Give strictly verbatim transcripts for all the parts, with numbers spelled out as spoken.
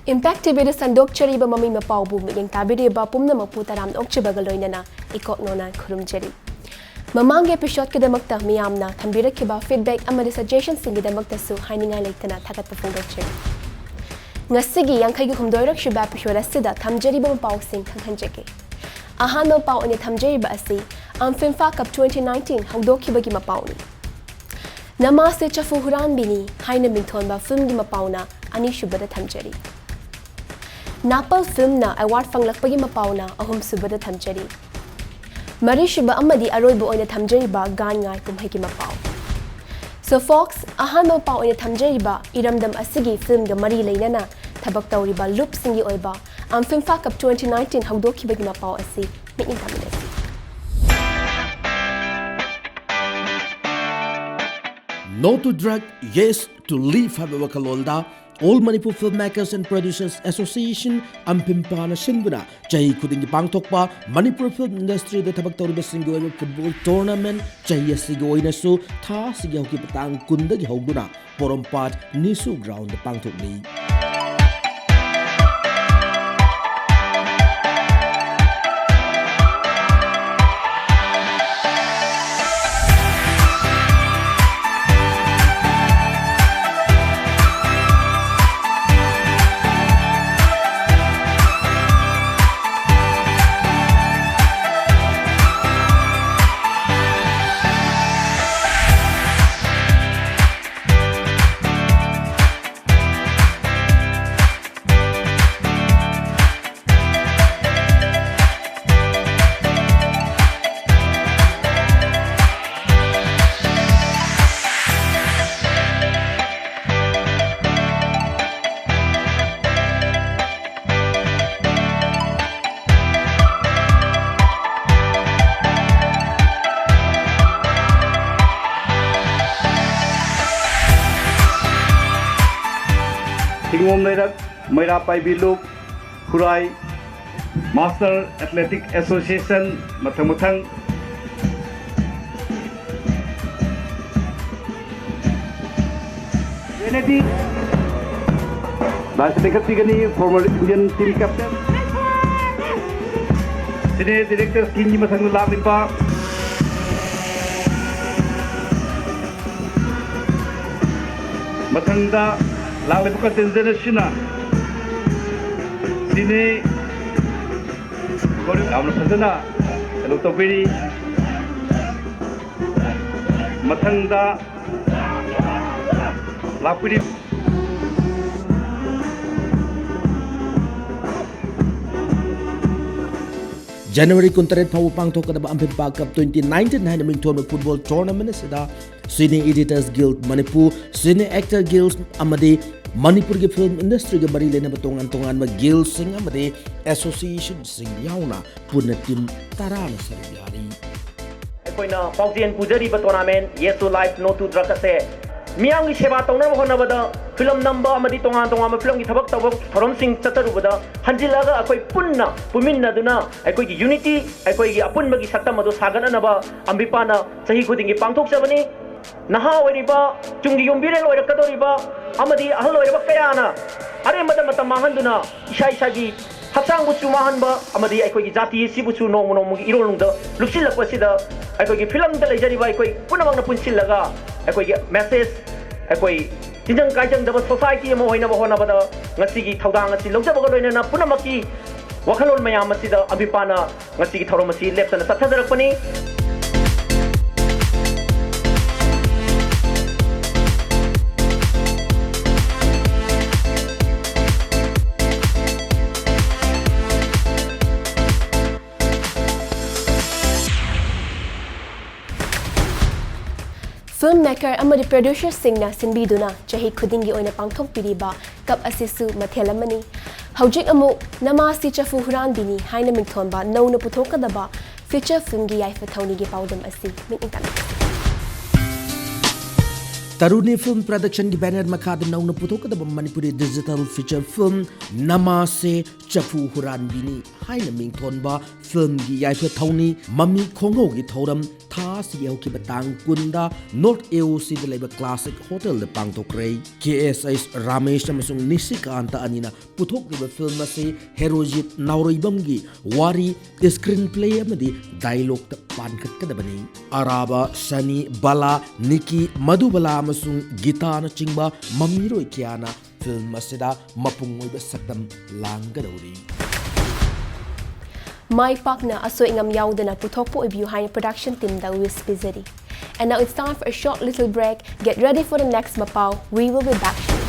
Impact T Vꯗ ꯁꯟꯗꯣꯛꯆꯔꯤꯕ ꯃꯃꯤ ꯃꯄꯥꯎꯕꯨ ꯃꯤꯠꯌꯦꯡ ꯇꯥꯕꯤꯔꯤꯕ ꯄꯨꯝꯅꯃꯛꯄꯨ ꯇꯔꯥꯝꯅ ꯑꯣꯛꯆꯕꯒ ꯂꯣꯏꯅꯅ ꯏꯀꯣꯛꯅꯣꯅ ꯈꯨꯔꯨꯝꯖꯔꯤ꯫ ꯃꯃꯥꯡꯒꯤ episodeꯀꯤꯗꯃꯛꯇ ꯃꯤꯌꯥꯝꯅ ꯊꯝꯕꯤꯔꯛꯈꯤꯕ feedback ꯑꯃꯗꯤ suggestionꯁꯤꯡꯒꯤꯗꯃꯛꯇꯁꯨ ꯍꯥꯏꯅꯤꯡꯉꯥꯏ ꯂꯩꯇꯅ ꯊꯥꯒꯠꯄ ꯐꯣꯡꯗꯣꯛꯆꯔꯤ꯫ ꯉꯁꯤꯒꯤ ꯌꯥꯡꯈꯩꯒ ꯍꯨꯝꯗꯣꯏꯔꯛꯁꯨꯕ episode ꯑꯁꯤꯗ ꯊꯝꯖꯔꯤꯕ ꯃꯄꯥꯎꯁꯤꯡ ꯈꯪꯍꯟꯖꯒꯦ꯫ ꯑꯍꯥꯟꯕ ꯃꯄꯥꯎ ꯑꯣꯏꯅ ꯊꯝꯖꯔꯤꯕ ꯑꯁꯤ ꯑꯝꯐꯤꯟꯐꯥ ꯀꯞ twenty nineteen ꯍꯧꯗꯣꯛꯈꯤꯕꯒꯤ ꯃꯄꯥꯎꯅꯤ꯫ ꯅꯃꯥꯁꯦ ꯆꯐꯨ ꯍꯨꯔꯥꯟꯕꯤꯅꯤ ꯍꯥꯏꯅ ꯃꯤꯡꯊꯣꯟꯕ filmꯒꯤ ꯃꯄꯥꯎꯅ ꯑꯅꯤꯁꯨꯕꯗ ꯊꯝꯖꯔꯤ꯫ ꯅꯥꯄꯜ filmꯅ award ꯐꯪꯂꯛꯄꯒꯤ ꯃꯄꯥꯎꯅ ꯑꯍꯨꯝꯁꯨꯕꯗ ꯊꯝꯖꯔꯤ꯫ ꯃꯔꯤꯁꯨꯕ ꯑꯃꯗꯤ ꯑꯔꯣꯏꯕ ꯑꯣꯏꯅ ꯊꯝꯖꯔꯤꯕ ꯒꯥꯟ ꯉꯥꯏ ꯀꯨꯝꯍꯩꯒꯤ ꯃꯄꯥꯎ꯫ So folks, ꯑꯍꯥꯟꯕ ꯃꯄꯥꯎ ꯑꯣꯏꯅ ꯊꯝꯖꯔꯤꯕ ꯏꯔꯝꯗꯝ ꯑꯁꯤꯒꯤ filmꯒ ꯃꯔꯤ ꯂꯩꯅꯅ ꯊꯕꯛ ꯇꯧꯔꯤꯕ ꯂꯨꯞꯁꯤꯡꯒꯤ ꯑꯣꯏꯕ ꯑꯝꯐꯤꯟꯐꯥ ꯀꯞ twenty nineteen ꯍꯧꯗꯣꯛꯈꯤꯕꯒꯤ ꯃꯄꯥꯎ ꯑꯁꯤ ꯃꯤꯠꯌꯦꯡ ꯇꯥꯃꯤꯟꯅꯁꯤ꯫ No to drug, yes to life ꯍꯥꯏꯕ ꯋꯥꯈꯜꯂꯣꯟꯗ All Manipur Filmmakers and Producers Association, ꯑꯝꯐꯤꯟꯐꯥꯅ ꯁꯤꯟꯗꯨꯅ ꯆꯍꯤ ꯈꯨꯗꯤꯡꯒꯤ ꯄꯥꯡꯊꯣꯛꯄ ꯃꯅꯤꯄꯨꯔ film industryꯗ ꯊꯕꯛ ꯇꯧꯔꯤꯕꯁꯤꯡꯒꯤ ꯑꯣꯏꯕ football tournament ꯆꯍꯤ ꯑꯁꯤꯒꯤ ꯑꯣꯏꯅꯁꯨ ꯊꯥ ꯑꯁꯤꯒꯤ ꯍꯧꯈꯤꯕ ꯇꯥꯡ ꯀꯨꯟꯗꯒꯤ ꯍꯧꯗꯨꯅ ꯄꯣꯔꯣꯝꯄꯥꯠ ꯅꯤꯁꯨ groundꯗ ꯄꯥꯡꯊꯣꯛꯂꯤ꯫ ꯍꯤꯡꯒꯣꯝ ꯂꯩꯔꯛ, ꯃꯩꯔꯥ ꯄꯥꯏꯕꯤ ꯂꯨꯞ, ꯈꯨꯔꯥꯏ Master Athletic Association, ꯃꯊꯪ ꯃꯊꯪ꯫ Ready? ꯂꯥꯏꯁꯦ ꯂꯦꯡꯈꯠꯄꯤꯒꯅꯤ former Indian team captain꯫ Cine director screenꯒꯤ ꯃꯊꯪꯗ ꯂꯥꯛꯂꯤꯕ, ꯃꯊꯪꯗ ꯂꯥꯛꯂꯤꯕ contingent ꯑꯁꯤꯅ cine ꯌꯥꯝꯅ ꯐꯖꯅ ꯀꯩꯅꯣ ꯇꯧꯕꯤꯔꯤ꯫ ꯃꯊꯪꯗ ꯂꯥꯛꯄꯤꯔꯤ꯫ January ꯀꯨꯟꯇꯔꯦꯠ ꯐꯥꯎꯕ ꯄꯥꯡꯊꯣꯛꯀꯗꯕ ꯑꯝꯕꯤꯄꯥ ꯀꯞ twenty nineteen ꯍꯥꯏꯅ ꯃꯤꯡꯊꯣꯟꯕ football tournament ꯑꯁꯤꯗ Cine Editors Guild Manipur, Cine Actor Guild ꯑꯃꯗꯤ ꯃꯅꯤꯄꯨꯔꯒꯤ film industryꯒ ꯃꯔꯤ ꯂꯩꯅꯕ ꯇꯣꯉꯥꯟ ꯇꯣꯉꯥꯟꯕ guildꯁꯤꯡ ꯑꯃꯗꯤ associationꯁꯤꯡ ꯌꯥꯎꯅ ꯄꯨꯟꯅ team ꯇꯔꯥꯅ ꯁꯔꯨꯛ ꯌꯥꯔꯤ꯫ ꯑꯩꯈꯣꯏꯅ ꯄꯥꯎꯖꯦꯜ ꯄꯨꯖꯔꯤꯕ tournament Yes to Life, No to Drug ꯑꯁꯦ ꯃꯤꯌꯥꯝꯒꯤ ꯁꯦꯕꯥ ꯇꯧꯅꯕ ꯍꯣꯠꯅꯕꯗ, film ꯅꯝꯕ ꯑꯃꯗꯤ ꯇꯣꯉꯥꯟ ꯇꯣꯉꯥꯟꯕ filmꯒꯤ ꯊꯕꯛ ꯇꯧꯕ ꯊꯧꯔꯝꯁꯤꯡ ꯆꯠꯆꯔꯨꯕꯗ ꯍꯟꯖꯤꯜꯂꯛꯑꯒ ꯑꯩꯈꯣꯏ ꯄꯨꯟꯅ ꯄꯨꯟꯃꯤꯟꯅꯗꯨꯅ ꯑꯩꯈꯣꯏꯒꯤ unity, ꯑꯩꯈꯣꯏꯒꯤ ꯑꯄꯨꯟꯕꯒꯤ ꯁꯛꯇꯝ ꯑꯗꯨ ꯁꯥꯒꯠꯅꯅꯕ ꯑꯝꯕꯤꯄꯥꯅ ꯆꯍꯤ ꯈꯨꯗꯤꯡꯒꯤ ꯄꯥꯡꯊꯣꯛꯆꯕꯅꯤ꯫ ꯅꯍꯥ ꯑꯣꯏꯔꯤꯕ, ꯇꯨꯡꯒꯤ ꯌꯨꯝꯕꯤꯔꯦꯜ ꯑꯣꯏꯔꯛꯀꯗꯧꯔꯤꯕ ꯑꯃꯗꯤ ꯑꯍꯜ ꯑꯣꯏꯔꯕ ꯀꯌꯥꯅ ꯑꯔꯦꯝꯕꯗ ꯃꯇꯝ ꯃꯥꯡꯍꯟꯗꯨꯅ ꯏꯁꯥ ꯏꯁꯥꯒꯤ ꯍꯛꯆꯥꯡꯕꯨꯁꯨ ꯃꯥꯡꯍꯟꯕ ꯑꯃꯗꯤ ꯑꯩꯈꯣꯏꯒꯤ ꯖꯥꯇꯤ ꯑꯁꯤꯕꯨꯁꯨ ꯅꯣꯡꯃ ꯅꯣꯡꯃꯒꯤ ꯏꯔꯣꯜꯅꯨꯡꯗ ꯂꯨꯞꯁꯤꯜꯂꯛꯄꯁꯤꯗ ꯑꯩꯈꯣꯏꯒꯤ filmꯗ ꯂꯩꯖꯔꯤꯕ ꯑꯩꯈꯣꯏ ꯄꯨꯝꯅꯃꯛꯅ ꯄꯨꯟꯁꯤꯜꯂꯒ ꯑꯩꯈꯣꯏꯒꯤ message, ꯑꯩꯈꯣꯏ ꯇꯤꯟꯖꯪ ꯀꯥꯏꯖꯪꯗꯕ society ꯑꯃ ꯑꯣꯏꯅꯕ ꯍꯣꯠꯅꯕꯗ ꯉꯁꯤꯒꯤ ꯊꯧꯗꯥꯡ ꯑꯁꯤ ꯂꯧꯖꯕꯒ ꯂꯣꯏꯅꯅ ꯄꯨꯝꯅꯃꯛꯀꯤ ꯋꯥꯈꯜꯂꯣꯟ ꯃꯌꯥꯝ ꯑꯁꯤꯗ ꯑꯝꯕꯤꯄꯥꯅ ꯉꯁꯤꯒꯤ ꯊꯧꯔꯝ ꯑꯁꯤ ꯂꯦꯞꯇꯅ ꯆꯠꯊꯖꯔꯛꯄꯅꯤ꯫ Film maker ꯑꯃꯗꯤ producerꯁꯤꯡꯅ ꯁꯤꯟꯕꯤꯗꯨꯅ ꯆꯍꯤ ꯈꯨꯗꯤꯡꯒꯤ ꯑꯣꯏꯅ ꯄꯥꯡꯊꯣꯛꯄꯤꯔꯤꯕ ꯀꯞ ꯑꯁꯤꯁꯨ ꯃꯊꯦꯜ ꯑꯃꯅꯤ꯫ ꯍꯧꯖꯤꯛ ꯑꯃꯨꯛ ꯅꯃꯥꯁꯤ ꯆꯐꯨ ꯍꯨꯔꯥꯟꯕꯤꯅꯤ ꯍꯥꯏꯅ ꯃꯤꯡꯊꯣꯟꯕ ꯅꯧꯅ ꯄꯨꯊꯣꯛꯀꯗꯕ feature filmꯒꯤ ꯌꯥꯏꯐ ꯊꯧꯅꯤꯒꯤ ꯄꯥꯎꯗꯝ ꯑꯁꯤ ꯃꯤꯠꯌꯦꯡ ꯇꯥꯕꯤꯌꯨ꯫ ꯇꯔꯨꯅꯤ ꯐꯤꯜꯝ ꯄ꯭ꯔꯗꯛꯁꯟꯒꯤ ꯕꯦꯅꯔ ꯃꯈꯥꯗ ꯅꯧꯅ ꯄꯨꯊꯣꯛꯀꯗꯕ ꯃꯅꯤꯄꯨꯔꯤ ꯗꯤꯖꯤꯇꯦꯜ ꯐꯤꯆꯔ ꯐꯤꯜꯝ ꯅꯃꯥꯁꯦ ꯆꯐꯨ ꯍꯨꯔꯥꯟꯕꯤꯅꯤ ꯍꯥꯏꯅ ꯃꯤꯡꯊꯣꯟꯕ ꯐꯤꯜꯝꯒꯤ ꯌꯥꯏꯐ ꯊꯧꯅꯤ ꯃꯃꯤ ꯈꯣꯡꯍꯧꯒꯤ ꯊꯧꯔꯝ ꯊꯥ ꯑꯁꯤꯒꯤ ꯍꯧꯈꯤꯕ ꯇꯥꯡ ꯀꯨꯟꯗ ꯅꯣꯔꯠ ꯑꯦ ꯑꯣ ꯁꯤꯗ ꯂꯩꯕ ꯀ꯭ꯂꯥꯁꯤꯛ ꯍꯣꯇꯦꯜꯗ ꯄꯥꯡꯊꯣꯛꯈ꯭ꯔꯦ꯫ ꯀꯦ ꯑꯦꯁ ꯑꯩꯁ ꯔꯥꯃꯦꯁ ꯑꯃꯁꯨꯡ ꯅꯤꯁꯤꯀꯥꯟꯇ ꯑꯅꯤꯅ ꯄꯨꯊꯣꯛꯂꯤꯕ ꯐꯤꯜꯝ ꯑꯁꯤ ꯍꯦꯔꯣꯖꯤꯠ ꯅꯥꯎꯔꯩꯕꯝꯒꯤ ꯋꯥꯔꯤ, ꯁ꯭ꯀ꯭ꯔꯤꯟ ꯄ꯭ꯂꯦ ꯑꯃꯗꯤ ꯗꯥꯏꯂꯣꯛꯇ ꯄꯥꯟꯈꯠꯀꯗꯕꯅꯤ꯫ ꯑꯔꯥꯕ, ꯁꯅꯤ, ꯕꯂꯥ, ꯅꯤꯀꯤ, ꯃꯙꯨꯕꯂꯥ ꯑꯃꯁꯨꯡ ꯒꯤꯇꯥꯅꯆꯤꯡꯕ ꯃꯃꯤꯔꯣꯏ ꯀꯌꯥꯅ ꯐꯤꯜꯝ ꯑꯁꯤꯗ ꯃꯄꯨꯡ ꯑꯣꯏꯕ ꯁꯛꯇꯝ ꯂꯥꯡꯒꯗꯧꯔꯤ꯫ ꯃꯥꯏ ꯄꯥꯛꯅ ꯑꯁꯣꯏ ꯑꯉꯥꯝ ꯌꯥꯎꯗꯅ ꯄꯨꯊꯣꯛꯄ ꯑꯣꯏꯕꯤꯌꯨ ꯍꯥꯏꯅ production teamꯗ wish ꯄꯤꯖꯔꯤ꯫ And now it's time for a short little break. Get ready for the next ꯃꯄꯥꯎ. We will be back soon.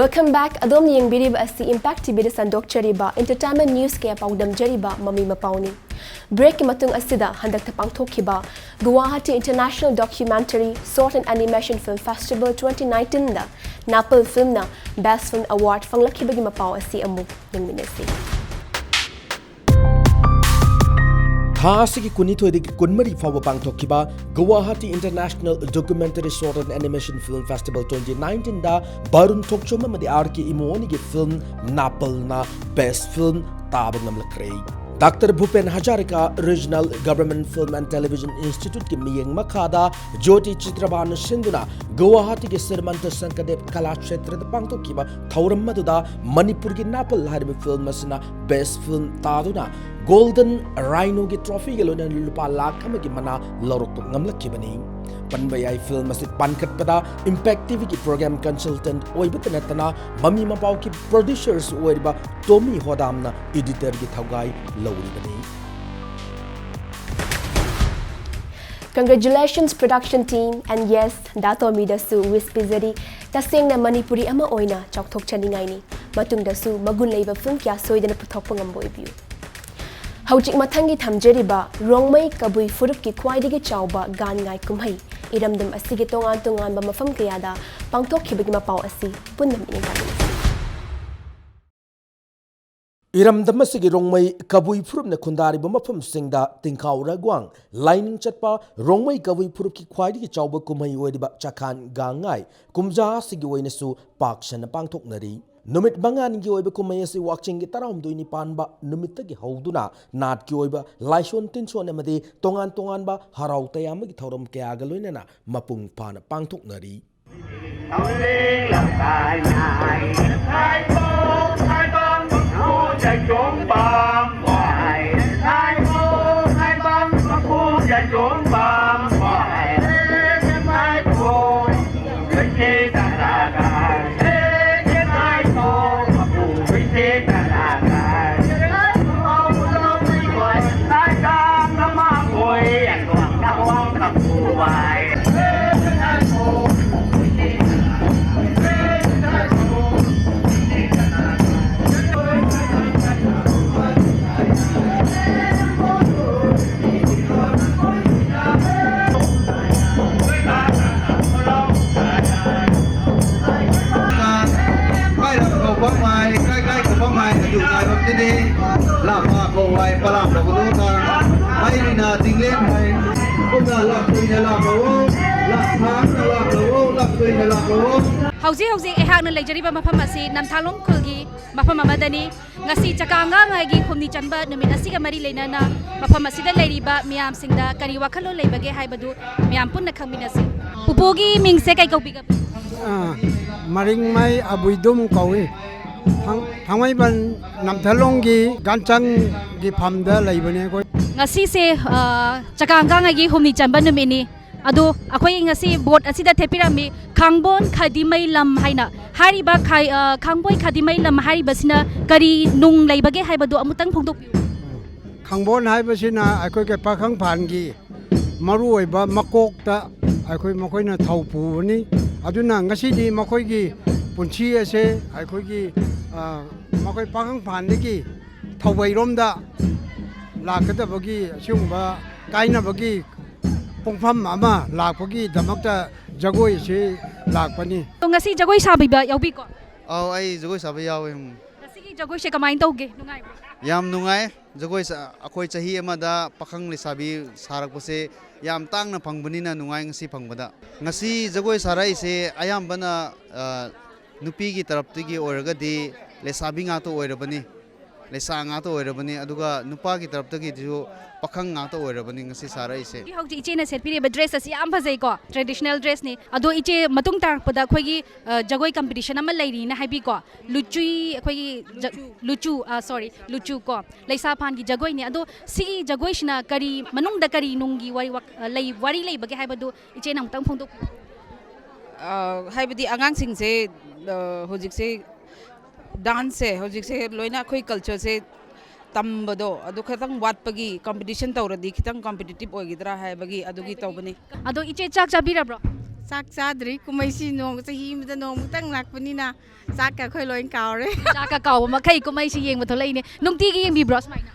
Welcome back. ꯑꯗꯣꯝꯅ ꯌꯦꯡꯕꯤꯔꯤꯕ ꯑꯁꯤ Impact TVꯗ ꯁꯟꯗꯣꯛꯆꯔꯤꯕ entertainment news ꯀꯌꯥ ꯄꯥꯎꯗꯝꯖꯔꯤꯕ ꯃꯃꯤ ꯃꯄꯥꯎꯅꯤ꯫ Breakꯀꯤ ꯃꯇꯨꯡ ꯑꯁꯤꯗ ꯍꯟꯗꯛꯇ ꯄꯥꯡꯊꯣꯛꯈꯤꯕ Guwahati International Documentary Short and Animation Film Festival twenty nineteenꯗ ꯅꯥꯄꯜ ꯐꯤꯜꯝꯅ Best Film Award ꯐꯪꯂꯛꯈꯤꯕꯒꯤ ꯃꯄꯥꯎ ꯑꯁꯤ ꯑꯃꯨꯛ ꯌꯦꯡꯃꯤꯟꯅꯁꯤ꯫ ꯊꯥ ꯑꯁꯤꯒꯤ ꯀꯨꯟꯅꯤꯊꯣꯏꯗꯒꯤ ꯀꯨꯟꯃꯔꯤ ꯐꯥꯎꯕ ꯄꯥꯡꯊꯣꯛꯈꯤꯕ Guwahati International Documentary Short and Animation Film Festival twenty nineteen ꯗ ꯕꯔꯨꯟ ꯊꯣꯛꯆꯣꯝ ꯑꯃꯗꯤ R K ꯏꯃꯣꯍꯣꯅꯤꯒꯤ film ꯅꯥꯄꯜꯅ Best Film ꯇꯥꯕ ꯉꯝꯂꯛꯈ꯭ꯔꯦ꯫ Doctor Bhupen Hazarika Regional Government Film and Television Institute ꯀꯤ ꯃꯤꯠꯌꯦꯡ ꯃꯈꯥꯗ ꯖ꯭ꯌꯣꯇꯤ ꯆꯤꯇ꯭ꯔꯕꯥꯅ ꯁꯤꯟꯗꯨꯅ ꯒꯨꯋꯥꯍꯥꯇꯤꯒꯤ ꯁ꯭ꯔꯤꯃꯟꯇ ꯁꯪꯀꯗꯦꯕ ꯀꯂꯥ ꯀ꯭ꯁꯦꯇ꯭ꯔꯗ ꯄꯥꯡꯊꯣꯛꯈꯤꯕ ꯊꯧꯔꯝ ꯑꯗꯨꯗ ꯃꯅꯤꯄꯨꯔꯒꯤ ꯅꯥꯄꯜ ꯍꯥꯏꯔꯤꯕ film ꯑꯁꯤꯅ Best Film ꯇꯥꯗꯨꯅ Golden Rhino ꯒꯤ trophy ꯒ ꯂꯣꯏꯅꯅ ꯂꯨꯄꯥ ꯂꯥꯈ ꯑꯃꯒꯤ ꯃꯅꯥ ꯂꯧꯔꯛꯄ ꯉꯝꯂꯛꯈꯤꯕꯅꯤ꯫ ꯄꯟꯕ ꯌꯥꯏ, film ꯑꯁꯤ ꯄꯥꯟꯈꯠꯄꯗ Impact T V ꯒꯤ program consultant ꯑꯣꯏꯕꯇ ꯅꯠꯇꯅ ꯃꯃꯤ ꯃꯄꯥꯎꯒꯤ producers ꯑꯣꯏꯔꯤꯕ ꯇꯣꯃꯤ ꯍꯣꯗꯥꯝꯅ editor ꯒꯤ ꯊꯧꯒꯥꯏ ꯂꯧꯔꯤꯕꯅꯤ꯫ Congratulations production team and yes, the ꯇꯣꯃꯤꯗꯁꯨ wish ꯄꯤꯖꯔꯤ꯫ ꯇꯁꯦꯡꯅ ꯃꯅꯤꯄꯨꯔꯤ ꯑꯃ ꯑꯣꯏꯅ ꯆꯥꯎꯊꯣꯛꯆꯅꯤꯡꯉꯥꯏꯅꯤ꯫ ꯃꯇꯨꯡꯗꯁꯨ ꯃꯒꯨꯟ ꯂꯩꯕ film ꯀꯌꯥ ꯁꯣꯏꯗꯅ ꯄꯨꯊꯣꯛꯄ ꯉꯝꯕ ꯑꯣꯏꯕꯤꯌꯨ꯫ ꯍꯧꯖꯤꯛ ꯃꯊꯪꯒꯤ ꯊꯝꯖꯔꯤꯕ ꯔꯣꯡꯃꯩ ꯀꯕꯨꯏ ꯐꯨꯔꯨꯞꯀꯤ ꯈ꯭ꯋꯥꯏꯗꯒꯤ ꯆꯥꯎꯕ ꯒꯥꯟ ꯉꯥꯏ ꯀꯨꯝꯍꯩ ꯏꯔꯝꯗꯝ ꯑꯁꯤꯒꯤ ꯇꯣꯉꯥꯟ ꯇꯣꯉꯥꯟꯕ ꯃꯐꯝ ꯀꯌꯥꯗ ꯄꯥꯡꯊꯣꯛꯈꯤꯕꯒꯤ ꯃꯄꯥꯎ ꯑꯁꯤ ꯄꯨꯟꯅ ꯃꯤꯠꯌꯦꯡ ꯇꯥꯃꯤꯟꯅꯁꯤ꯫ ꯏꯔꯝꯗꯝ ꯑꯁꯤꯒꯤ ꯔꯣꯡꯃꯩ ꯀꯕꯨꯏ ꯐꯨꯔꯨꯞꯅ ꯈꯨꯟꯗꯥꯔꯤꯕ ꯃꯐꯝꯁꯤꯡꯗ ꯇꯤꯡꯈꯥꯎ ꯔꯒ꯭ꯋꯥꯡ ꯂꯥꯏꯅꯤꯡ ꯆꯠꯄ ꯔꯣꯡꯃꯩ ꯀꯕꯨꯏ ꯐꯨꯔꯨꯞꯀꯤ ꯈ꯭ꯋꯥꯏꯗꯒꯤ ꯆꯥꯎꯕ ꯀꯨꯝꯍꯩ ꯑꯣꯏꯔꯤꯕ ꯆꯥꯈꯥꯟ ꯒꯥꯡꯉꯥꯏ ꯀꯨꯝꯖꯥ ꯑꯁꯤꯒꯤ ꯑꯣꯏꯅꯁꯨ ꯄꯥꯛ ꯁꯟꯅ ꯄꯥꯡꯊꯣꯛꯅꯔꯤ꯫ ꯅꯨꯃꯤꯠ ꯃꯉꯥꯅꯤꯒꯤ ꯑꯣꯏꯕ ꯀꯨꯝꯍꯩ ꯑꯁꯤ ꯋꯥꯛꯆꯤꯡꯒꯤ ꯇꯔꯥꯍꯨꯝꯗꯣꯏꯅꯤ ꯄꯥꯟꯕ ꯅꯨꯃꯤꯠꯇꯒꯤ ꯍꯧꯗꯨꯅ ꯅꯥꯠꯀꯤ ꯑꯣꯏꯕ ꯂꯥꯏꯁꯣꯟ ꯇꯤꯟꯁꯣꯟ ꯑꯃꯗꯤ ꯇꯣꯉꯥꯟ ꯇꯣꯉꯥꯟꯕ ꯍꯔꯥꯎ ꯇꯌꯥꯝꯕꯒꯤ ꯊꯧꯔꯝ ꯀꯌꯥꯒ ꯂꯣꯏꯅꯅ ꯃꯄꯨꯡ ꯐꯥꯅ ꯄꯥꯡꯊꯣꯛꯅꯔꯤ꯫ ꯑꯩꯅ ꯆꯤꯡꯂꯦꯟ ꯍꯩ, ꯄꯨꯟꯅ ꯂꯥꯛꯇꯣꯏꯅ ꯂꯥꯛꯂꯣ, ꯂꯥꯛ ꯊꯥꯡꯅ ꯂꯥꯛꯂꯣ, ꯂꯥꯛꯇꯣꯏꯅ ꯂꯥꯛꯂꯣ꯫ ꯍꯧꯖꯤꯛ ꯍꯧꯖꯤꯛ ꯑꯩꯍꯥꯛꯅ ꯂꯩꯖꯔꯤꯕ ꯃꯐꯝ ꯑꯁꯤ ꯅꯝꯊꯥꯂꯣꯡ ꯈꯨꯜꯒꯤ ꯃꯐꯝ ꯑꯃꯗꯅꯤ꯫ ꯉꯁꯤ ꯆꯀꯥꯡꯒꯥꯡ ꯍꯩꯒꯤ ꯍꯨꯝꯅꯤ ꯆꯟꯕ ꯅꯨꯃꯤꯠ ꯑꯁꯤꯒ ꯃꯔꯤ ꯂꯩꯅꯅ ꯃꯐꯝ ꯑꯁꯤꯗ ꯂꯩꯔꯤꯕ ꯃꯤꯌꯥꯝꯁꯤꯡꯗ ꯀꯔꯤ ꯋꯥꯈꯜꯂꯣꯟ ꯂꯩꯕꯒꯦ ꯍꯥꯏꯕꯗꯨ ꯃꯌꯥꯝ ꯄꯨꯟꯅ ꯈꯪꯃꯤꯟꯅꯁꯤ꯫ ꯄꯨꯄꯨꯒꯤ ꯃꯤꯡꯁꯦ ꯀꯩ ꯀꯧꯕꯤꯒꯦ? ꯑꯥ, ꯃꯔꯤꯡꯃꯩ ꯑꯕꯨꯏꯗꯨꯝ ꯀꯧꯏ꯫ ꯊꯥꯡ-, ꯊꯥꯡꯃꯩꯕꯟ ꯅꯝꯊꯂꯣꯡꯒꯤ ꯒꯥꯟꯆꯪꯒꯤ ꯐꯝꯗ ꯂꯩꯕꯅꯦ ꯑꯩꯈꯣꯏ꯫ ꯉꯁꯤꯁꯦ, ꯑ, ꯆꯀꯥꯡꯒꯥꯡ ꯍꯩꯒꯤ ꯍꯨꯝꯅꯤ ꯆꯟꯕ ꯅꯨꯃꯤꯠꯅꯤ꯫ ꯑꯗꯣ ꯑꯩꯈꯣꯏ ꯉꯁꯤ ꯕꯣꯔꯗ ꯑꯁꯤꯗ ꯊꯦꯠꯄꯤꯔꯝꯃꯤ, ꯈꯥꯡꯕꯣꯟ ꯈꯥꯗꯤꯃꯩ ꯂꯝ ꯍꯥꯏꯅ꯫ ꯍꯥꯏꯔꯤꯕ ꯈꯥꯏ-, ꯑ, ꯈꯥꯡꯕꯣꯟ ꯈꯥꯗꯤꯃꯩ ꯂꯝ ꯍꯥꯏꯔꯤꯕꯁꯤꯅ ꯀꯔꯤ ꯅꯨꯡ ꯂꯩꯕꯒꯦ ꯍꯥꯏꯕꯗꯨ ꯑꯃꯨꯛꯇꯪ ꯐꯣꯡꯗꯣꯛꯄꯤꯌꯨ꯫ ꯈꯥꯡꯕꯣꯟ ꯍꯥꯏꯕꯁꯤꯅ ꯑꯩꯈꯣꯏꯒꯤ ꯄꯥꯈꯪꯐꯥꯟꯒꯤ ꯃꯔꯨꯑꯣꯏꯕ ꯃꯀꯣꯛꯇ ꯑꯩꯈꯣꯏ ꯃꯈꯣꯏꯅ ꯊꯧ ꯄꯨꯕꯅꯤ꯫ ꯑꯗꯨꯅ ꯉꯁꯤꯗꯤ ꯃꯈꯣꯏꯒꯤ ꯄꯨꯟꯁꯤ ꯑꯁꯦ ꯑꯩꯈꯣꯏꯒꯤ, ꯑ, ꯃꯈꯣꯏ ꯄꯥꯈꯪꯐꯥꯟꯗꯒꯤ ꯊꯧꯕꯩꯔꯣꯝꯗ ꯂꯥꯛꯀꯗꯕꯒꯤ ꯑꯁꯤꯒꯨꯝꯕ ꯀꯥꯏꯅꯕꯒꯤ ꯄꯨꯡꯐꯝ ꯑꯃ ꯂꯥꯛꯄꯒꯤꯗꯃꯛꯇ ꯖꯒꯣꯏꯁꯤ ꯂꯥꯛꯄꯅꯤ꯫ ꯑꯗꯣ ꯉꯁꯤ ꯖꯒꯣꯏ ꯁꯥꯕꯤꯕ ꯌꯥꯎꯕꯤꯀꯣ? ꯑꯧ, ꯑꯩ ꯖꯒꯣꯏ ꯁꯥꯕ ꯌꯥꯎꯋꯦ꯫ ꯎꯝ꯫ ꯉꯁꯤꯒꯤ ꯖꯒꯣꯏꯁꯦ ꯀꯃꯥꯏꯅ ꯇꯧꯒꯦ? ꯅꯨꯡꯉꯥꯏꯕ꯭ꯔꯣ? ꯌꯥꯝ ꯅꯨꯡꯉꯥꯏ꯫ ꯖꯒꯣꯏ ꯁꯥ-, ꯑꯩꯈꯣꯏ ꯆꯍꯤ ꯑꯃꯗ ꯄꯥꯈꯪ ꯂꯩꯁꯥꯕꯤ ꯁꯥꯔꯛꯄꯁꯦ ꯌꯥꯝ ꯇꯥꯡꯅ ꯐꯪꯕꯅꯤꯅ ꯅꯨꯡꯉꯥꯏ, ꯉꯁꯤ ꯐꯪꯕꯗ꯫ ꯉꯁꯤ ꯖꯒꯣꯏ ꯁꯥꯔꯛꯏꯁꯦ ꯑꯌꯥꯝꯕꯅ, ꯑ, ꯅꯨꯄꯤꯒꯤ ꯇꯔꯞꯇꯒꯤ ꯑꯣꯏꯔꯒꯗꯤ ꯂꯩꯁꯥꯕꯤ ꯉꯥꯛꯇ ꯑꯣꯏꯔꯕꯅꯤ, ꯂꯩꯁꯥ ꯉꯥꯛꯇ ꯑꯣꯏꯔꯕꯅꯤ, ꯑꯗꯨꯒ ꯅꯨꯄꯥꯒꯤ ꯇꯔꯞꯇꯒꯤꯁꯨ ꯄꯥꯈꯪ ꯉꯥꯛꯇ ꯑꯣꯏꯔꯕꯅꯤ ꯉꯁꯤ ꯁꯥꯔꯛꯏꯁꯦ꯫ ꯍꯧꯖꯤꯛ ꯏꯆꯦꯅ ꯁꯦꯠꯄꯤꯔꯤꯕ ꯗ꯭ꯔꯦꯁ ꯑꯁꯤ ꯌꯥꯝ ꯐꯖꯩꯀꯣ, ꯇ꯭ꯔꯦꯗꯤꯁꯅꯦꯜ ꯗ꯭ꯔꯦꯁꯅꯤ꯫ ꯑꯗꯣ ꯏꯆꯦ, ꯃꯇꯨꯡ ꯇꯥꯔꯛꯄꯗ ꯑꯩꯈꯣꯏꯒꯤ, ꯑ, ꯖꯒꯣꯏ ꯀꯝꯄꯤꯇꯤꯁꯟ ꯑꯃ ꯂꯩꯔꯤꯅ ꯍꯥꯏꯕꯤꯀꯣ꯫ ꯂꯨꯆꯨꯏ, ꯑꯩꯈꯣꯏꯒꯤ ꯖ-, ꯂꯨꯆꯨ꯫ ꯂꯨꯆꯨ, ꯑ, ꯁꯣꯔꯤ, ꯂꯨꯆꯨ ꯀꯣ, ꯂꯩꯁꯥ ꯐꯥꯟꯒꯤ ꯖꯒꯣꯏꯅꯤ꯫ ꯑꯗꯣ ꯁꯤꯒꯤ ꯖꯒꯣꯏꯁꯤꯅ ꯀꯔꯤ, ꯃꯅꯨꯡꯗ ꯀꯔꯤ ꯅꯨꯡꯒꯤ ꯋꯥꯔꯤ ꯋꯥ-, ꯑ, ꯂꯩ, ꯋꯥꯔꯤ ꯂꯩꯕꯒꯦ ꯍꯥꯏꯕꯗꯨ ꯏꯆꯦꯅ ꯑꯃꯨꯛꯇꯪ ꯐꯣꯡꯗꯣꯛꯄꯤꯌꯨ꯫ ꯑ, ꯍꯥꯏꯕꯗꯤ ꯑꯉꯥꯡꯁꯤꯡꯁꯦ, ꯑ, ꯍꯧꯖꯤꯛꯁꯦ ꯗꯥꯟꯁꯁꯦ, ꯍꯧꯖꯤꯛꯁꯦ ꯂꯣꯏꯅ ꯑꯩꯈꯣꯏ ꯀꯜꯆꯔꯁꯦ ꯇꯝꯕꯗꯣ ꯑꯗꯨ ꯈꯤꯇꯪ ꯋꯥꯠꯄꯒꯤ, ꯀꯝꯄꯤꯇꯤꯁꯟ ꯇꯧꯔꯗꯤ ꯈꯤꯇꯪ ꯀꯝꯄꯤꯇꯤꯇꯤꯞ ꯑꯣꯏꯒꯗ꯭ꯔꯥ ꯍꯥꯏꯕꯒꯤ ꯑꯗꯨꯒꯤ ꯇꯧꯕꯅꯤ꯫ ꯑꯗꯣ ꯏꯆꯦ, ꯆꯥꯛ ꯆꯥꯕꯤꯔꯕ꯭ꯔꯣ? ꯆꯥꯛ ꯆꯥꯗ꯭ꯔꯤ꯫ ꯀꯨꯝꯍꯩꯁꯤ ꯅꯣꯡ, ꯆꯍꯤ ꯑꯃꯗ ꯅꯣꯡꯃꯇꯪ ꯂꯥꯛꯄꯅꯤꯅ ꯆꯥꯛꯀ ꯑꯩꯈꯣꯏ ꯂꯣꯏ ꯀꯥꯎꯔꯦ꯫ ꯆꯥꯛꯀ ꯀꯥꯎꯕ ꯃꯈꯩ ꯀꯨꯝꯍꯩꯁꯤ ꯌꯦꯡꯕ ꯊꯣꯛꯂꯛꯏꯅꯦ꯫ ꯅꯨꯡꯇꯤꯒꯤ ꯌꯦꯡꯕꯤꯕ꯭ꯔꯣ ꯁꯨꯃꯥꯏꯅ?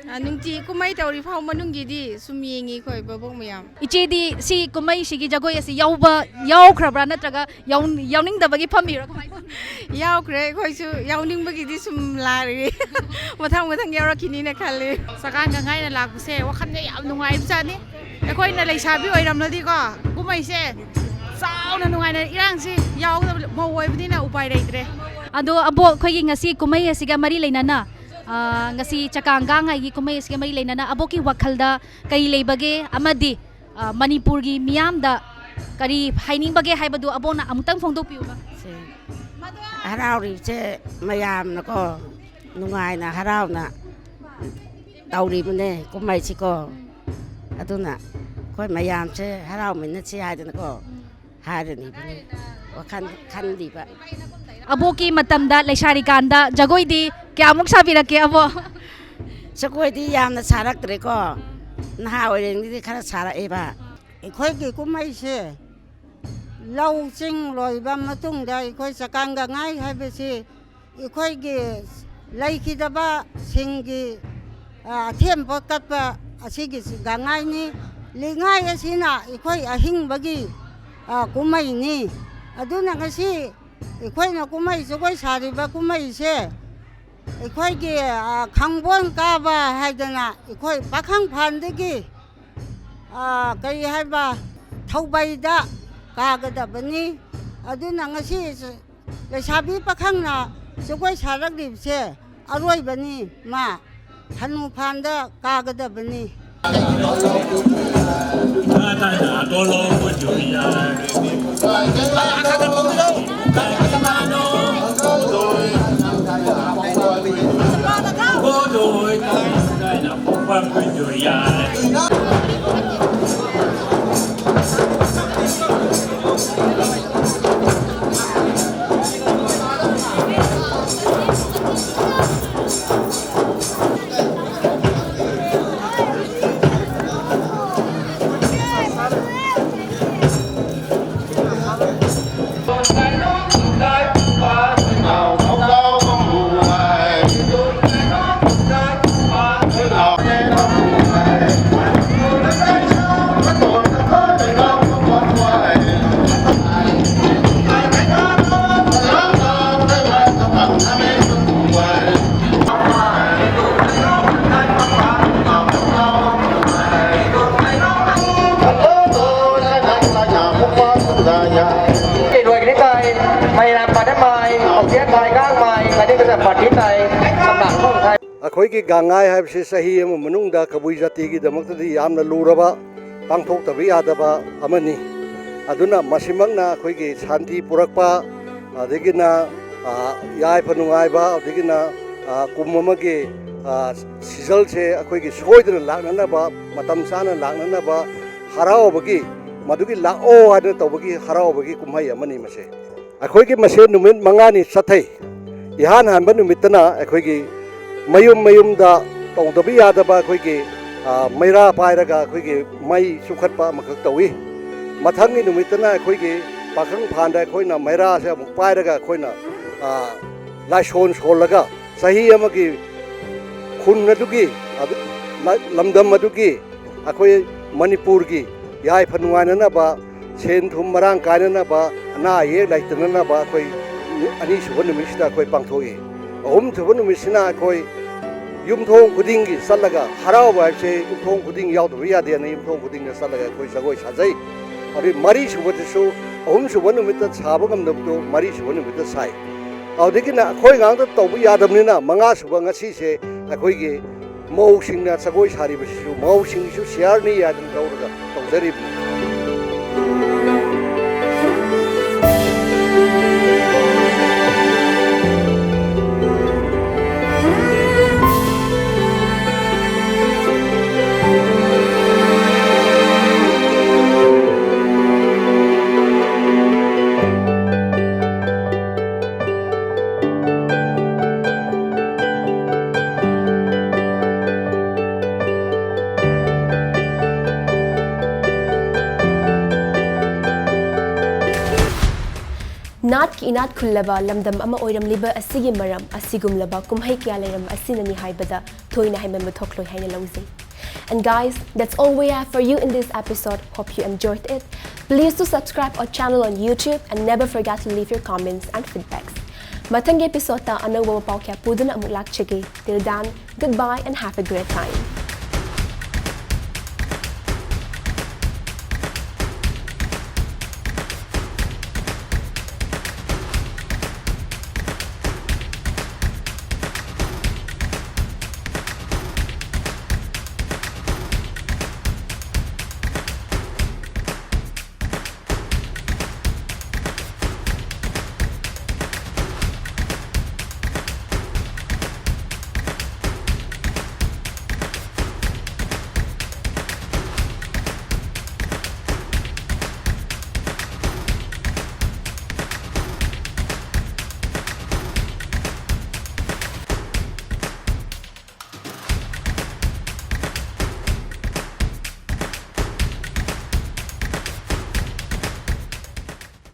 ꯑ, ꯅꯨꯡꯇꯤ ꯀꯨꯝꯍꯩ ꯇꯧꯔꯤ ꯐꯥꯎ ꯃꯅꯨꯡꯒꯤꯗꯤ ꯁꯨꯝ ꯌꯦꯡꯉꯤ ꯑꯩꯈꯣꯏ ꯚꯥꯕꯣꯛ ꯃꯌꯥꯝ꯫ ꯏꯆꯦꯗꯤ ꯁꯤ ꯀꯨꯝꯍꯩꯁꯤꯒꯤ ꯖꯒꯣꯏ ꯑꯁꯤ ꯌꯥꯎꯕ ꯌꯥꯎꯈ꯭ꯔꯕ꯭ꯔꯥ, ꯅꯠꯇ꯭ꯔꯒ ꯌꯥꯎ-, ꯌꯥꯎꯅꯤꯡꯗꯕꯒꯤ ꯐꯝꯃꯤꯔꯣ, ꯀꯃꯥꯏꯅ ꯇꯧꯕꯅꯣ? ꯌꯥꯎꯈ꯭ꯔꯦ, ꯑꯩꯈꯣꯏꯁꯨ ꯌꯥꯎꯅꯤꯡꯕꯒꯤꯗꯤ ꯁꯨꯝ ꯂꯥꯛꯔꯤ꯫ ꯃꯊꯪ ꯃꯊꯪ ꯌꯥꯎꯔꯛꯈꯤꯅꯤꯅ ꯈꯜꯂꯤ꯫ ꯆꯀꯥꯟꯒ ꯉꯥꯏꯅ ꯂꯥꯛꯄꯁꯦ ꯋꯥꯈꯜꯒ ꯌꯥꯝ ꯅꯨꯡꯉꯥꯏꯕꯖꯥꯠꯅꯤ꯫ ꯑꯩꯈꯣꯏꯅ ꯂꯩꯁꯥꯕꯤ ꯑꯣꯏꯔꯝꯂꯗꯤꯀꯣ, ꯀꯨꯝꯍꯩꯁꯦ ꯆꯥꯎꯅ ꯅꯨꯡꯉꯥꯏꯅ, ꯏꯔꯥꯡꯁꯤ ꯌꯥꯎꯗꯕ ꯃꯧ ꯑꯣꯏꯕꯅꯤꯅ ꯎꯄꯥꯏ ꯂꯩꯇ꯭ꯔꯦ꯫ ꯑꯗꯣ ꯑꯕꯣꯛ, ꯑꯩꯈꯣꯏꯒꯤ ꯉꯁꯤ ꯀꯨꯝꯍꯩ ꯑꯁꯤꯒ ꯃꯔꯤ ꯂꯩꯅꯅ, ꯑ, ꯉꯁꯤ ꯆꯀꯥꯡ ꯒꯥꯡꯉꯥꯏꯒꯤ ꯀꯨꯝꯍꯩ ꯑꯁꯤꯒ ꯃꯔꯤ ꯂꯩꯅꯅ ꯑꯕꯣꯛꯀꯤ ꯋꯥꯈꯜꯗ ꯀꯔꯤ ꯂꯩꯕꯒꯦ? ꯑꯃꯗꯤ, ꯑ, ꯃꯅꯤꯄꯨꯔꯒꯤ ꯃꯤꯌꯥꯝꯗ ꯀꯔꯤ ꯍꯥꯏꯅꯤꯡꯕꯒꯦ ꯍꯥꯏꯕꯗꯨ ꯑꯕꯣꯛꯅ ꯑꯃꯨꯛꯇꯪ ꯐꯣꯡꯗꯣꯛꯄꯤꯌꯨꯕ꯫ ꯁꯦ, ꯍꯔꯥꯎꯔꯤꯕꯁꯦ ꯃꯌꯥꯝꯅꯀꯣ, ꯅꯨꯡꯉꯥꯏꯅ ꯍꯔꯥꯎꯅ ꯇꯧꯔꯤꯕꯅꯦ ꯀꯨꯝꯍꯩꯁꯤꯀꯣ꯫ ꯑꯗꯨꯅ ꯑꯩꯈꯣꯏ ꯃꯌꯥꯝꯁꯦ ꯍꯔꯥꯎꯃꯤꯟꯅꯁꯤ ꯍꯥꯏꯗꯅꯀꯣ ꯍꯥꯏꯔꯤꯕꯅꯤ, ꯋꯥꯈꯜ ꯈꯜꯂꯤꯕ꯫ ꯑꯕꯣꯛꯀꯤ ꯃꯇꯝꯗ, ꯂꯩꯁꯥꯔꯤꯀꯥꯟꯗ ꯖꯒꯣꯏꯗꯤ ꯀꯌꯥꯃꯨꯛ ꯁꯥꯕꯤꯔꯛꯀꯦ, ꯑꯕꯣꯛ? ꯖꯒꯣꯏꯗꯤ ꯌꯥꯝꯅ ꯁꯥꯔꯛꯇ꯭ꯔꯦꯀꯣ, ꯅꯍꯥ ꯑꯣꯏꯔꯤꯉꯩꯗꯗꯤ ꯈꯔ ꯁꯥꯔꯛꯑꯦꯕ꯫ ꯑꯩꯈꯣꯏꯒꯤ ꯀꯨꯝꯍꯩꯁꯦ ꯂꯧ ꯆꯤꯡ ꯂꯣꯏꯕ ꯃꯇꯨꯡꯗ ꯑꯩꯈꯣꯏ ꯆꯀꯥꯡ ꯒꯉꯥꯏ ꯍꯥꯏꯕꯁꯤ ꯑꯩꯈꯣꯏꯒꯤ ꯂꯩꯈꯤꯗꯕꯁꯤꯡꯒꯤ, ꯑ, ꯑꯊꯦꯝꯕ ꯀꯠꯄ ꯑꯁꯤꯒꯤ ꯒꯉꯥꯏꯅꯤ꯫ ꯂꯤꯉꯥꯏ ꯑꯁꯤꯅ ꯑꯩꯈꯣꯏ ꯑꯍꯤꯡꯕꯒꯤ, ꯑ, ꯀꯨꯝꯍꯩꯅꯤ꯫ ꯑꯗꯨꯅ ꯉꯁꯤ ꯑꯩꯈꯣꯏꯅ ꯀꯨꯝꯍꯩ ꯖꯒꯣꯏ ꯁꯥꯔꯤꯕ ꯀꯨꯝꯍꯩꯁꯦ ꯑꯩꯈꯣꯏꯒꯤ, ꯑ, ꯈꯥꯡꯕꯣꯟ ꯀꯥꯕ ꯍꯥꯏꯗꯅ ꯑꯩꯈꯣꯏ ꯄꯥꯈꯪ ꯐꯥꯟꯗꯒꯤ, ꯑ, ꯀꯔꯤ ꯍꯥꯏꯕ, ꯊꯧꯕꯩꯗ ꯀꯥꯒꯗꯕꯅꯤ꯫ ꯑꯗꯨꯅ ꯉꯁꯤ ꯂꯩꯁꯥꯕꯤ ꯄꯥꯈꯪꯅ ꯖꯒꯣꯏ ꯁꯥꯔꯛꯂꯤꯕꯁꯦ ꯑꯔꯣꯏꯕꯅꯤ꯫ ꯃꯥ ꯍꯅꯨꯐꯥꯟꯗ ꯀꯥꯒꯗꯕꯅꯤ꯫ ꯃꯥꯏ ꯒꯥꯡ ꯃꯥꯏ ꯀꯅꯤ ꯀꯁꯥ ꯄꯥꯔꯇꯤ ꯇꯥꯏ ꯁꯝꯅ ꯈꯣꯡ ꯊꯥꯏ꯫ ꯑꯩꯈꯣꯏꯒꯤ ꯒꯥꯡꯉꯥꯏ ꯍꯥꯏꯕꯁꯤ ꯆꯍꯤ ꯑꯃ ꯃꯅꯨꯡꯗ ꯀꯕꯨꯏ ꯖꯥꯇꯤꯒꯤꯗꯃꯛꯇꯗꯤ ꯌꯥꯝꯅ ꯂꯨꯔꯕ, ꯄꯥꯡꯊꯣꯛꯇꯕ ꯌꯥꯗꯕ ꯑꯃꯅꯤ꯫ ꯑꯗꯨꯅ ꯃꯁꯤꯃꯛꯅ ꯑꯩꯈꯣꯏꯒꯤ ꯁꯥꯟꯇꯤ ꯄꯨꯔꯛꯄ, ꯑꯗꯒꯤꯅ, ꯑ, ꯌꯥꯏꯐ ꯅꯨꯡꯉꯥꯏꯕ, ꯑꯗꯒꯤꯅ, ꯑ, ꯀꯨꯝ ꯑꯃꯒꯤ, ꯑ, ꯁꯤꯖꯜꯁꯦ ꯑꯩꯈꯣꯏꯒꯤ ꯁꯣꯏꯗꯅ ꯂꯥꯛꯅꯅꯕ, ꯃꯇꯝ ꯆꯥꯅ ꯂꯥꯛꯅꯅꯕ ꯍꯔꯥꯎꯕꯒꯤ, ꯃꯗꯨꯒꯤ ꯂꯥꯛꯑꯣ ꯍꯥꯏꯗꯅ ꯇꯧꯕꯒꯤ ꯍꯔꯥꯎꯕꯒꯤ ꯀꯨꯝꯍꯩ ꯑꯃꯅꯤ ꯃꯁꯦ꯫ ꯑꯩꯈꯣꯏꯒꯤ ꯃꯁꯦ ꯅꯨꯃꯤꯠ ꯃꯉꯥꯅꯤ ꯆꯠꯊꯩ꯫ ꯏꯍꯥꯟ ꯍꯥꯟꯕ ꯅꯨꯃꯤꯠꯇꯅ ꯑꯩꯈꯣꯏꯒꯤ ꯃꯌꯨꯝ ꯃꯌꯨꯝꯗ ꯇꯧꯗꯕ ꯌꯥꯗꯕ ꯑꯩꯈꯣꯏꯒꯤ, ꯑ, ꯃꯩꯔꯥ ꯄꯥꯏꯔꯒ ꯑꯩꯈꯣꯏꯒꯤ ꯃꯩ ꯆꯨꯈꯠꯄ ꯑꯃꯈꯛ ꯇꯧꯏ꯫ ꯃꯊꯪꯒꯤ ꯅꯨꯃꯤꯠꯇꯅ ꯑꯩꯈꯣꯏꯒꯤ ꯄꯥꯈꯪ ꯐꯥꯟꯗ ꯑꯩꯈꯣꯏꯅ ꯃꯩꯔꯥꯁꯦ ꯑꯃꯨꯛ ꯄꯥꯏꯔꯒ ꯑꯩꯈꯣꯏꯅ, ꯑ, ꯂꯥꯏꯁꯣꯟ ꯁꯣꯜꯂꯒ ꯆꯍꯤ ꯑꯃꯒꯤ ꯈꯨꯟ ꯑꯗꯨꯒꯤ, ꯑꯗꯨ, ꯂ-, ꯂꯝꯗꯝ ꯑꯗꯨꯒꯤ, ꯑꯩꯈꯣꯏ ꯃꯅꯤꯄꯨꯔꯒꯤ ꯌꯥꯏꯐ ꯅꯨꯡꯉꯥꯏꯅꯅꯕ, ꯁꯦꯟ ꯊꯨꯝ ꯃꯔꯥꯡ ꯀꯥꯏꯅꯅꯕ, ꯑꯅꯥ ꯑꯌꯦꯛ ꯂꯩꯇꯅꯅꯕ ꯑꯩꯈꯣꯏ ꯑꯅꯤꯁꯨꯕ ꯅꯨꯃꯤꯠꯁꯤꯗ ꯑꯩꯈꯣꯏ ꯄꯥꯡꯊꯣꯛꯏ꯫ ꯑꯍꯨꯝꯁꯨꯕ ꯅꯨꯃꯤꯠꯁꯤꯅ ꯑꯩꯈꯣꯏ ꯌꯨꯝꯊꯣꯡ ꯈꯨꯗꯤꯡꯒꯤ ꯆꯠꯂꯒ, ꯍꯔꯥꯎꯕ ꯍꯥꯏꯕꯁꯦ ꯌꯨꯝꯊꯣꯡ ꯈꯨꯗꯤꯡ ꯌꯥꯎꯗꯕ ꯌꯥꯗꯦꯅ ꯌꯨꯝꯊꯣꯡ ꯈꯨꯗꯤꯡꯗ ꯆꯠꯂꯒ ꯑꯩꯈꯣꯏ ꯖꯒꯣꯏ ꯁꯥꯖꯩ꯫ ꯑꯗꯨꯗꯩ ꯃꯔꯤꯁꯨꯕꯗꯁꯨ, ꯑꯍꯨꯝꯁꯨꯕ ꯅꯨꯃꯤꯠꯇ ꯁꯥꯕ ꯉꯝꯗꯕꯗꯣ ꯃꯔꯤꯁꯨꯕ ꯅꯨꯃꯤꯠꯇ ꯁꯥꯏ꯫ ꯑꯗꯨꯗꯒꯤꯅ ꯑꯩꯈꯣꯏ ꯉꯥꯛꯇ ꯇꯧꯕ ꯌꯥꯗꯕꯅꯤꯅ ꯃꯉꯥꯁꯨꯕ ꯉꯁꯤꯁꯦ ꯑꯩꯈꯣꯏꯒꯤ ꯃꯧꯁꯤꯡꯅ ꯖꯒꯣꯏ ꯁꯥꯔꯤꯕꯁꯤꯁꯨ ꯃꯧꯁꯤꯡꯒꯤꯁꯨ ꯁꯤꯌꯥꯔꯅꯤ ꯍꯥꯏꯗꯅ ꯂꯧꯔꯒ ꯇꯧꯖꯔꯤꯕꯅꯤ꯫ ꯅꯥꯠꯀꯤ ꯏꯅꯥꯠ ꯈꯨꯜꯂꯕ ꯂꯝꯗꯝ ꯑꯃ ꯑꯣꯏꯔꯝꯂꯤꯕ ꯑꯁꯤꯒꯤ ꯃꯔꯝ ꯑꯁꯤꯒꯨꯝꯂꯕ ꯀꯨꯝꯍꯩ ꯀꯌꯥ ꯂꯩꯔꯝꯕ ꯑꯁꯤꯅꯅꯤ ꯍꯥꯏꯕꯗ ꯊꯣꯏꯅ ꯍꯥꯏꯃꯟꯕ ꯊꯣꯛꯂꯣꯏ ꯍꯥꯏꯅ ꯂꯧꯖꯩ꯫ And guys, that's all we have for you in this episode. Hope you enjoyed it. Please do subscribe our channel on YouTube and never forget to leave your comments and feedbacks. ꯃꯊꯪꯒꯤ episode ꯇ ꯑꯅꯧꯕ ꯄꯥꯎ ꯀꯌꯥ ꯄꯨꯗꯨꯅ ꯑꯃꯨꯛ ꯂꯥꯛꯆꯒꯦ. Till then, goodbye and have a great time.